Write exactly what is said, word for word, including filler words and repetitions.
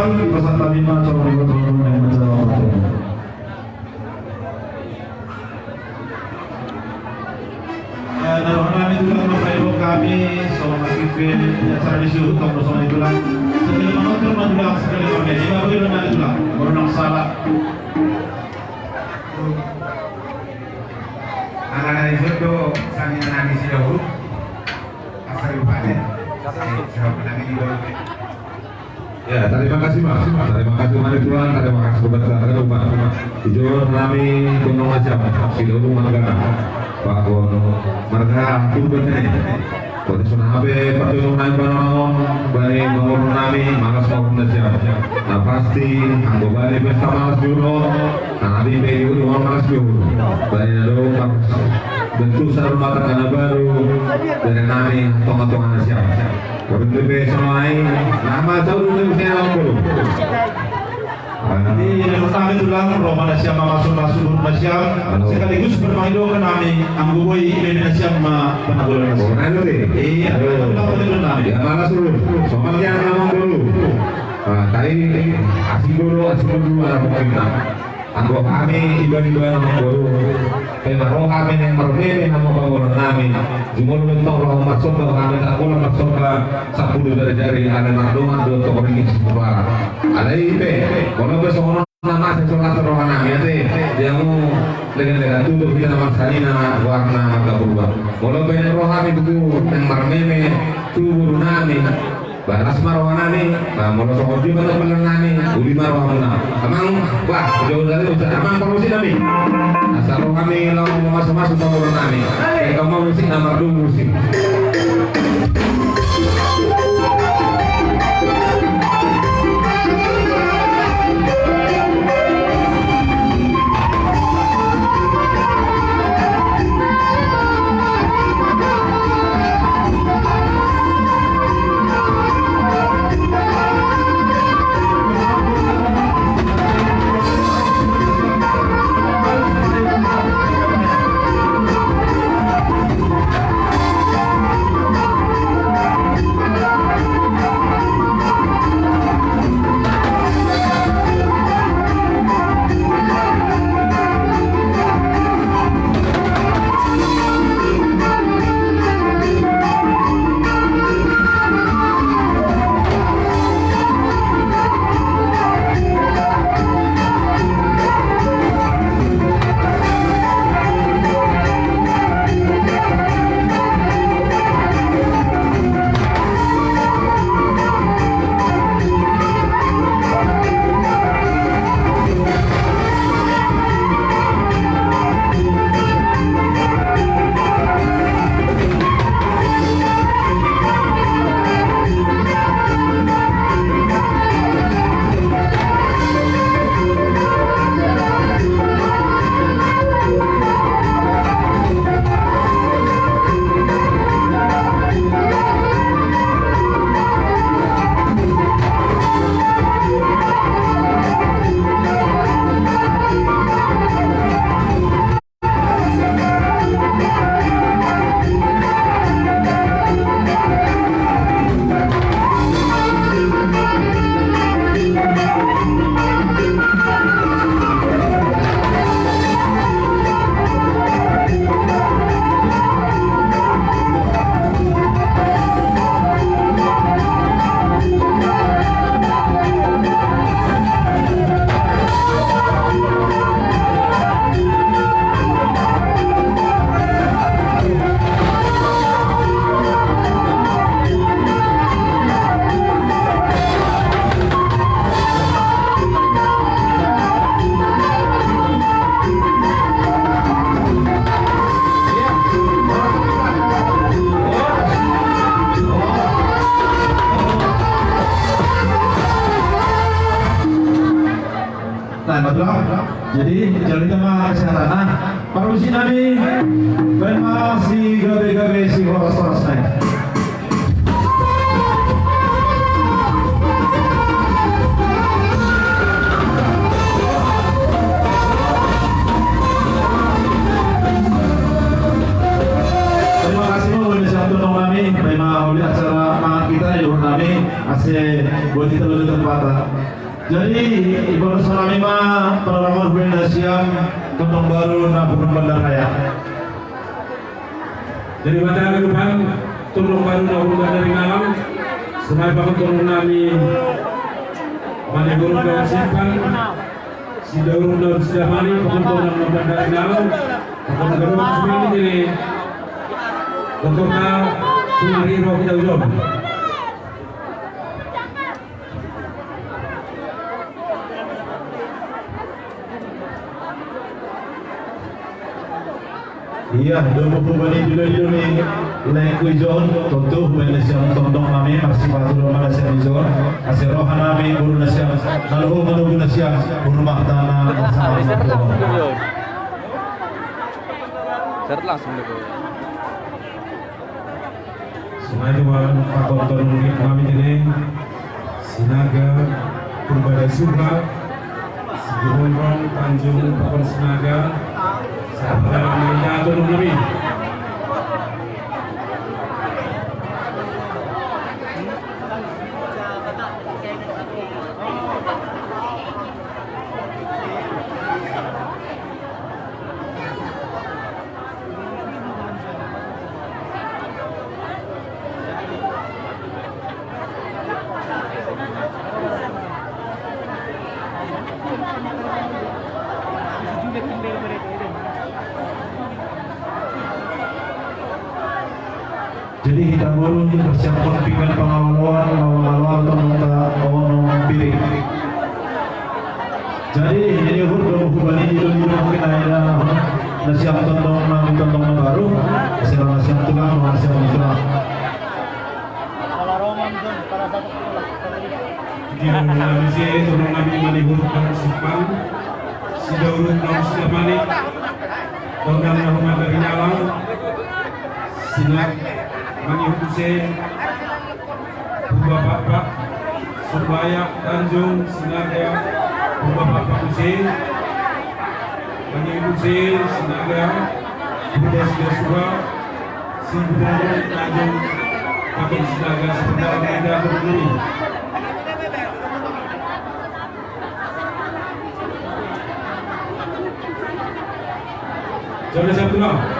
Pesan kami mah cuma buat orang yang macam apa. Ya, nah, orang kami juga memperbaiki kami sama kita yang cara disuruh kamu sama itulah. Sekali menonton mendulang sekali pakai. Ini apa itu nanti tulang? Baru nang salah. Anak dari Jodo, sani anak di Sidahulu. Asal lupa deh. Saya, saya pernah ini dulu. Ya, terima kasih, Mas. Terima kasih, Mas Tuan. Terima kasih kepada teman-teman. Ijo nami Gunung Ajam, Sidahulu Margana. Pak Gunung Margana, turun ini. Kota Sunabe, pertunjukan nami Banarangon, bani bangun nami, malas bangun Ajam. Nah, pasti, anggo bani pesta malas dulu. Nah, di P U uang malas dulu. Bani dulu, bentuk sarung mata kana baru, dari nami, tonga-tonga Ajam. Waduh, P P S lain, nama jauh dulu saya lampur. Jadi, yang pertama itu lah, roh mana siapa masuk masuk dulu mana siapa, sekaligus bermain doa ke nami, anggo boy, ini mana siapa ma penabulan. Oh, nah, itu deh. Iya, ayo. Itu lah, itu nami. Ya, mana suruh? Soalnya nama dulu. Nah, tadi asing dulu, asing dulu, ada pemerintah. Anggo kami iban-iban nang boru, pe ma ro hami naeng marmeme hamu pangguruan nami. Jumolo mentong roha marsomba hami, tak pola marsomba sapuluh jari-jari, ale mardongan do tong ringis suara. Alai pe, molo pe songon on na masa solat roha nami ate, diamu lega-lega tutup hita marsalina warna marga Purba. Molo pe roha nami tutu naeng marmeme tu boru nami. Balas ma roha nami, nah, molo songon dia balas bener nami, uli ma roha muna. Amang, wah, jauh dari usaha, amang permisi nami. Asal roha nami, lawan mau masuk-masuk sama roha nami. Kayak kamu musik, nama dulu musik. Nah, betul. Jadi, jadi tema kesehatan. Nah, permisi nami, terima kasih gabe-gabe si horas-horas naik. Terima kasih, Bang, udah siap nonton nami. Terima kasih acara makan kita di rumah nami. Asik buat kita. Jadi, ibarat salami ma, para lamor benda siam, Tondong Baru, Nabunung Bandaraya. Jadi, pada kehidupan Tondong Baru, Nabunung Bandaraya malam, semai pakon tondong nami, mani burung daun simpang, si daun daun sidamani, pakon tondong nami Bandaraya malam, pakon kedua, semai ini, dokter, semai roh kita ucap. Iya, domu hubani dilo dilo ni lengku ijon, tontu hubani nasiam tondong nami, masih patu doman nasiam ijon, asih roha nami, guru nasiam, lalu hubani guru nasiam, guru mahtana, sama. Langsung deh. Selain itu, Pak Tonton Murid kami ini, Sinaga, Purbada Suba, Sigonrong, Tanjung, Pakon Sinaga, Sabda, Menda, Tonton Nabi. Jadi hita bolu ni persiapkan pinggan pangawaloan, lawan awal atau minta ono piring. Jadi ini hur dong hubani itu itu mungkin ada nasiam tondong nami tondong baru, hasil nasiam tulang, nasiam tulang. Di nami si tondong nami mani hur kan simpang, si daun daun sidamani, tondong nami dari dalam, sinak mani hur si Purba Pakpak, Sumbaya Tanjung Sinaga, Purba Pakpak Husin, Tanjung Husin, Sinaga, Purba Sida Suba, Sinaga Tanjung, Pakpak Sinaga, Sinaga Menda, Purba Nami. Jangan sampai